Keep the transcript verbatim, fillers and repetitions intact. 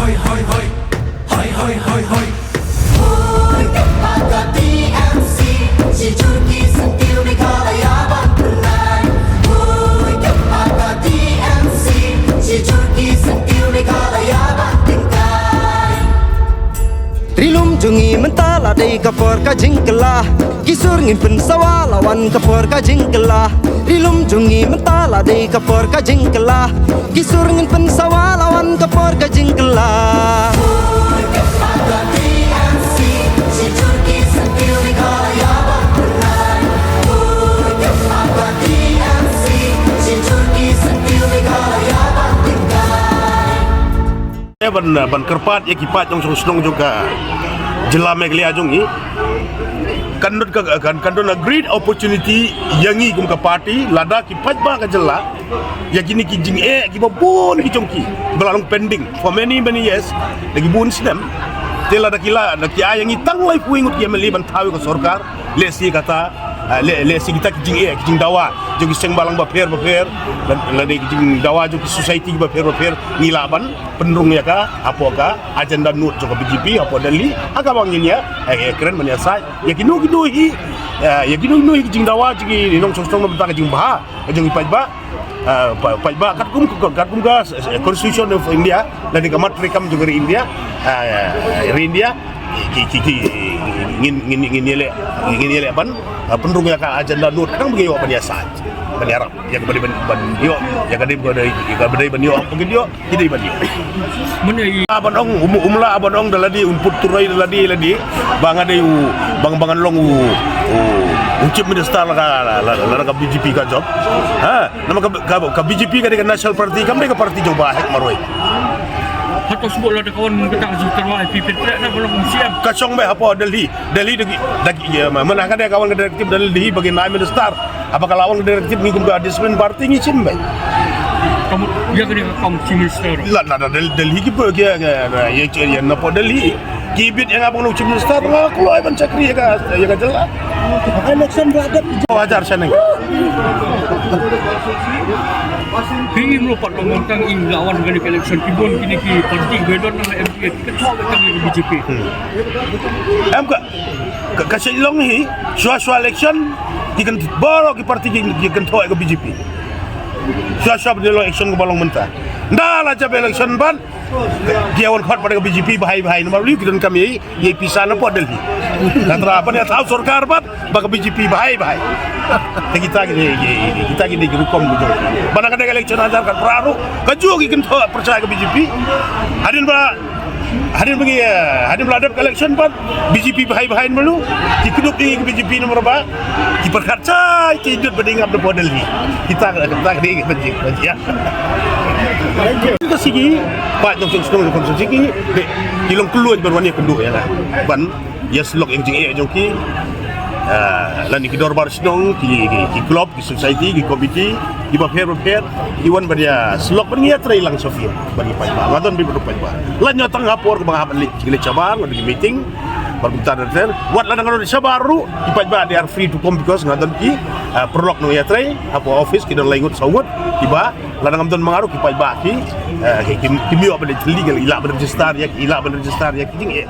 Hoi, hoi, hoi. Hoi, hoi, hoi, hoi. Hoi, ka party T M C. Shi jur ki syntiew Meghalaya ban pynlait. Hoi, ka party T M C. Shi jur ki syntiew Meghalaya ban pynlait. Ri lum jong ngi mynta la dei ka por ka jingkylla. Ki sur ngin pynsawa la wan ka por ka jingkylla. Ri lum jong ngi mynta la dei ka por ka jingkylla. Ki sur ngin pynsawa la wan ka por ka jingkylla. Ban, ban kyrpad ïa ki paid nongshong shnong jong ka jylla Meghalaya jong ngi. Kan don ka, kan, kan don a great opportunity ïa ngi kum ka party, lada ki paidbah ka jylla, ïa kine ki jingeh kiba bun ki jong ki ba la long pending for many, many years, da ki bun snem. Te lada ki la, da ki ai ïa ngi tang laiphew ngut ki M L A ban thaw ïa ka sorkar, lehse kata, ah, leh, lehse kita ki jingeh, ki jingdawa jong ki seng balang bapher bapher, lane, lane ki jingdawa jong ki society bapher bapher, ngi lah ban pynrung ïa ka hapoh ka agenda note jong ka B J P hapoh Delhi. Ha kaba ngin ïa, eh, eh, kren ban ïasaid ïa kino kino hi, eh, ïa kino kino hi ki jingdawa jong ki nongshong shnong na bynta ka jingbha ka jong ki paidbah. Eh, pa-, paidbah katkum, katkum ka, eh, Constitution of India, lane ka mat treikam jong ka ri India, eh, ri India, ki, ki, ki, ngin, ngin, ngin ïaleh, ngin ïaleh ban, eh, pynrung ïa ka agenda note, khnang ba ngi ïoh ban ïasaid, ban ïarap ïa kaba dei ban, ban ïoh, ïa kaba dei ban ïoh, ïa kaba dei ban ïoh, ïa kaba dei ban ïoh. Mynne i Ah, ban ong, um, um lah ban ong da lade, un put turoi da lade, lade ba nga dei u, ba, ba ngan long u, u, u chief minister la ka, la, la, la ka B J P ka jop. Ha, namar ka, ka, ka B J P ka dei ka national party, kam dei ka party jong ba hek marwei. Hato sbuk lada ka wan kata ka jingtyrwa ïa phi pyntrei na ba long C M. Ka shong beit hapoh Delhi. Delhi da ki, da ki, ïa, ma, mana ka dei ka wan ka directive Delhi ba ki nai minister. Haba ka la wan ka directive ngi kum ka discipline party ngi shim beit. Kamu, ïa kane ka kam chief minister. La, la, la, Del-, Delhi ki ba, ki, ïa, ïa, ïa, ïa, napoh Delhi. Ki bit ïa nga ban long chief minister, nga kloi ban shakri ïa ka, ïa ka jylla. Election ba dep. Oh, hajar shaneng. Phi im lo pat long tang im la wan kane ka election ki bun kine ki party ba don na M P A ki ka thok ka B J P. Hmm. Em ka Ka, ka shu long hi, shuwa shuwa election, ki kyn-, baroh ki party ki, ki kynthoh ïa ka B J P. Shuwa shuwa ban ïa long election kaba long mynta. Nda la jop election ban, ki ïa wan khot pat ïa ka B J P bha bha, namar u ki donkam ïa, ïa pisa napoh Delhi. Ka tyrwa ban ïa thaw sorkar pat, ba ka B J P bha bha. Te kita ki dei, ki, kita ki dei ki rukom ki jong. Ba na ka dei ka election hajar khatphra ruh, kajuh ki kynthoh pyrshah ïa ka B J P. Hadien ba Hadien ba ngi, eh, hadien ba la dep ka election pat, B J P bha bha, bha mano, ki kdup ïa ka B J P namar ba ki pyrkhat shai ki dut ba dei ngap napoh Delhi. Kita ka, kita ka dei ka jing, ka jing, ïa. Thank you. Ka sigi, paid nongshong shnong jong ka constituency ki, dei, ki long kylluid ban wan ïakynduh ïa nga. Ban ïasyllok ïa ka jingeh jong ki, ah, lane ki dorbar shnong, ki, ki, ki club, ki society, ki committee, ki bapher bapher, ki wan ban ïasyllok ban ïatrei lang sha field, ban ïa paidbah. Nga don beit bad u paidbah. Lano tang ha por kaba nga hap leit, ki leit shabar, nga don ki meeting, bad kumta ter ter. Wat lada nga don shabar ruh, ki paidbah they are free to come because nga don ki, ah, paralok nongïatrei hapoh office, ki don lai ngut saw ngut, kiba lada ngam don ma nga ruh ki paidbah ki, ah, ki, ki, kim ïoh ban leit thylli, ki lah ban register ïa, ki lah ban register ïa ki jingeh.